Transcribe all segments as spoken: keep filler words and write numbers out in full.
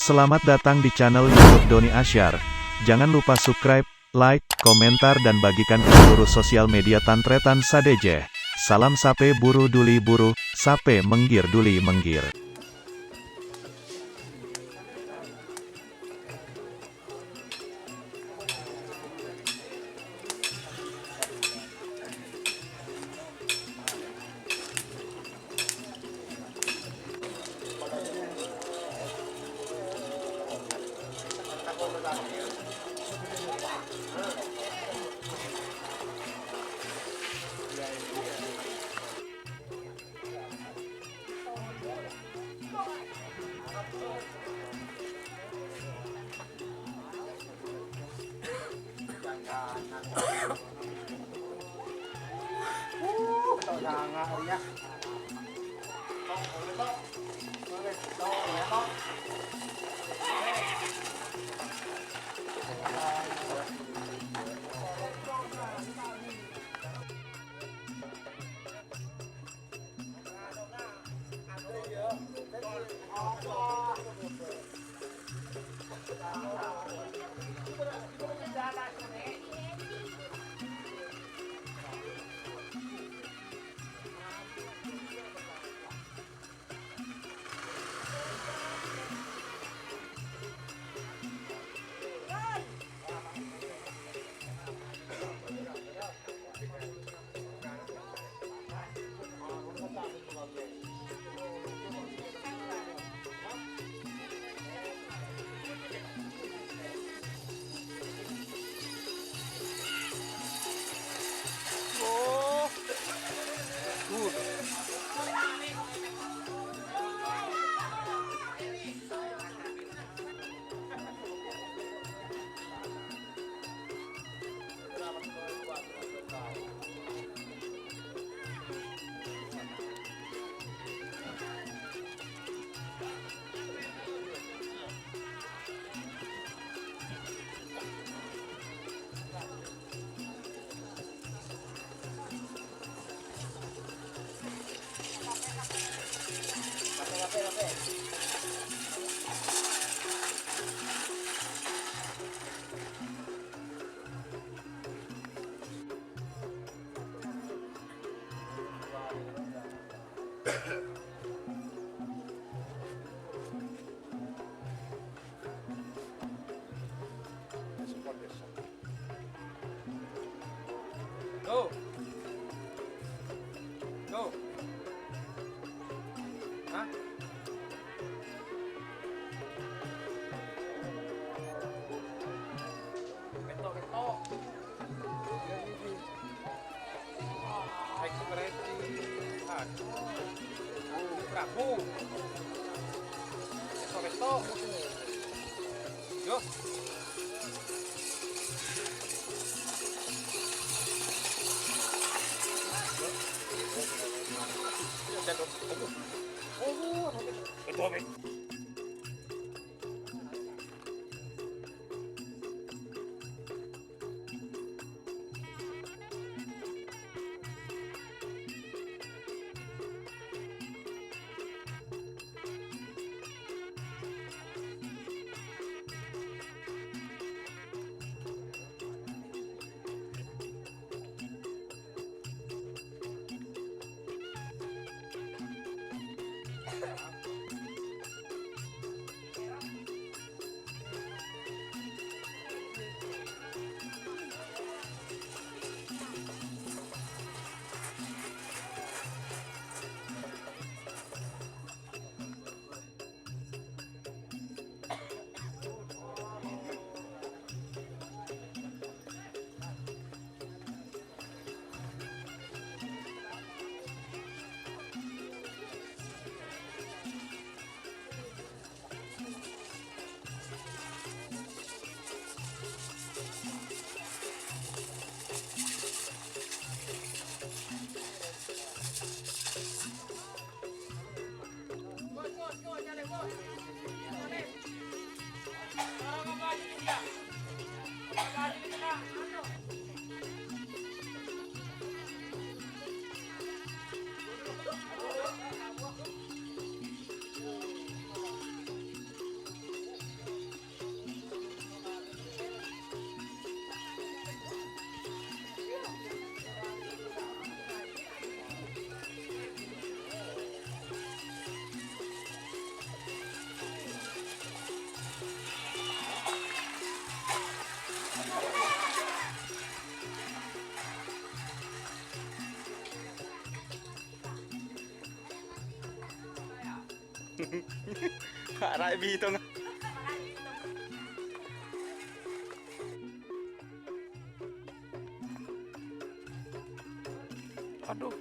Selamat datang di channel YouTube Doni Asyar. Jangan lupa subscribe, like, komentar, dan bagikan ke seluruh sosial media Tan Tretan sadhâjâ. Salam sapè buru duli buru, sapè menggir duli menggir. Tuh. Tuh. Hah? Ketok, ketok. Ekspresi. Aduh. Prabu. Ketok, ketok. Yo. Arè bitong. Aduh.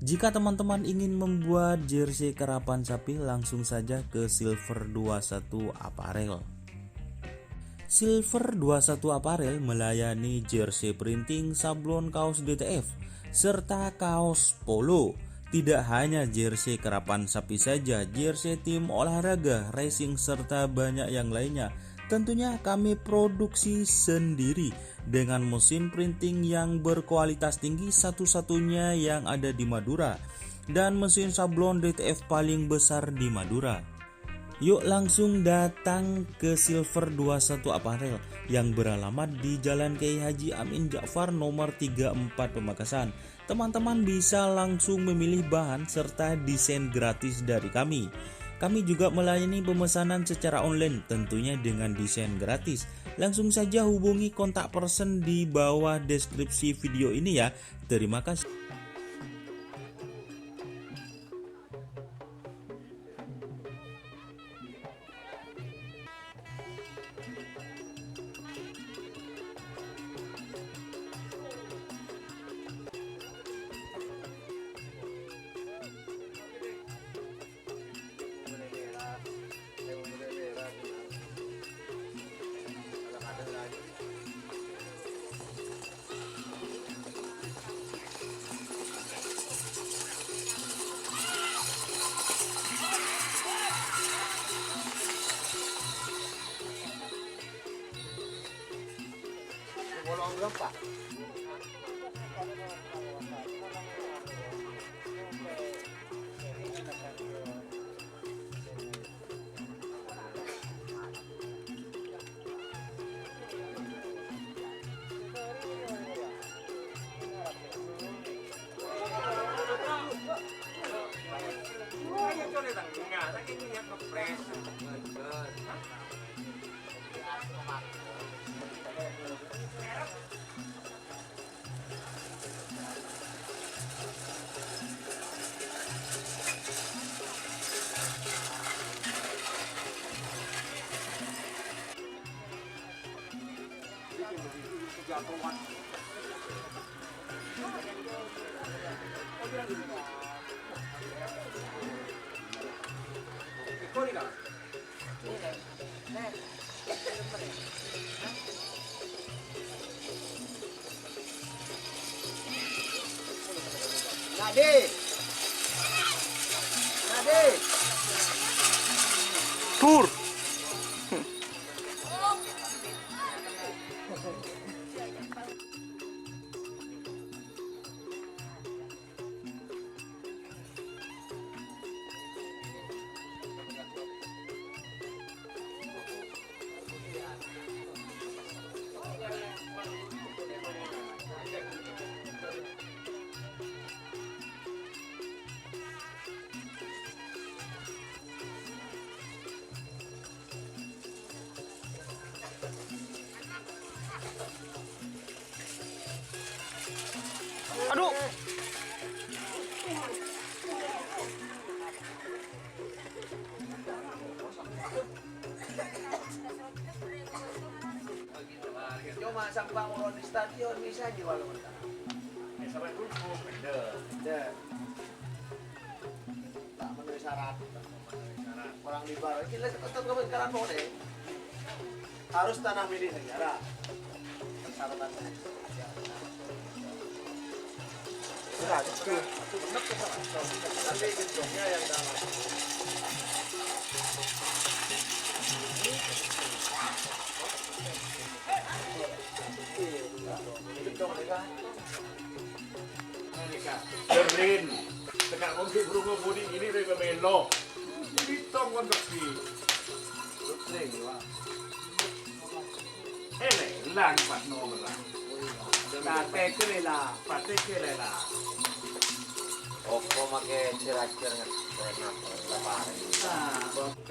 Jika teman-teman ingin membuat jersey karapan sapi, langsung saja ke Silver dua satu Apparel. Silver dua satu Apparel melayani jersey printing, sablon kaos D T F, serta kaos polo. Tidak hanya jersey karapan sapi saja, jersey tim olahraga, racing, serta banyak yang lainnya. Tentunya kami produksi sendiri dengan mesin printing yang berkualitas tinggi, satu-satunya yang ada di Madura, dan mesin sablon D T F paling besar di Madura. Yuk langsung datang ke Silver dua satu Apparel yang beralamat di Jalan Kiai Haji Amin Ja'far nomor tiga empat Pamekasan. Teman-teman bisa langsung memilih bahan serta desain gratis dari kami. Kami juga melayani pemesanan secara online, tentunya dengan desain gratis. Langsung saja hubungi kontak person di bawah deskripsi video ini ya. Terima kasih. Nadi. Nadi. Tur. Aduh. Cuma sampang ulun di stadion bisa aja walau mentah. Ya, sampai dulu, bener. Bener. Tak memenuhi syarat. Orang di bar, jelas tetap kebenaran boleh. Harus tanah milik negara. Persyaratan. Nah, itu. Tapi gedungnya yang dalam. Gedung, ya kan? Mereka. Jerin. Tengah konflik berumur budi ini dari pemelo. Jadi tong konveksi. Putri, wah. Eh, lèlang pas nomerra. Patè kèlèla, patè kèlèla. Opo make jerajer nge-, enak, lapar. Nah.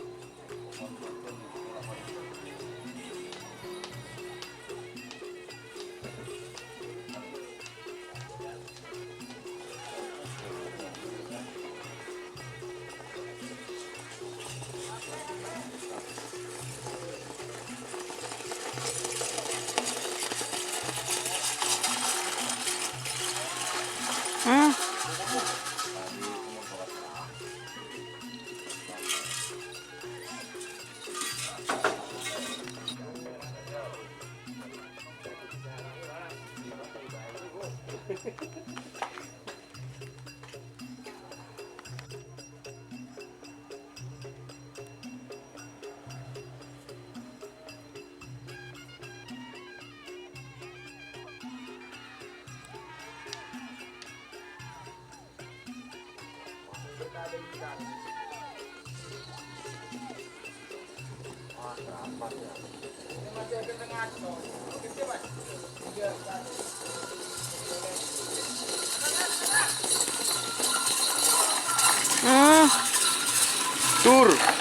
Hmm. Hmm. Tur.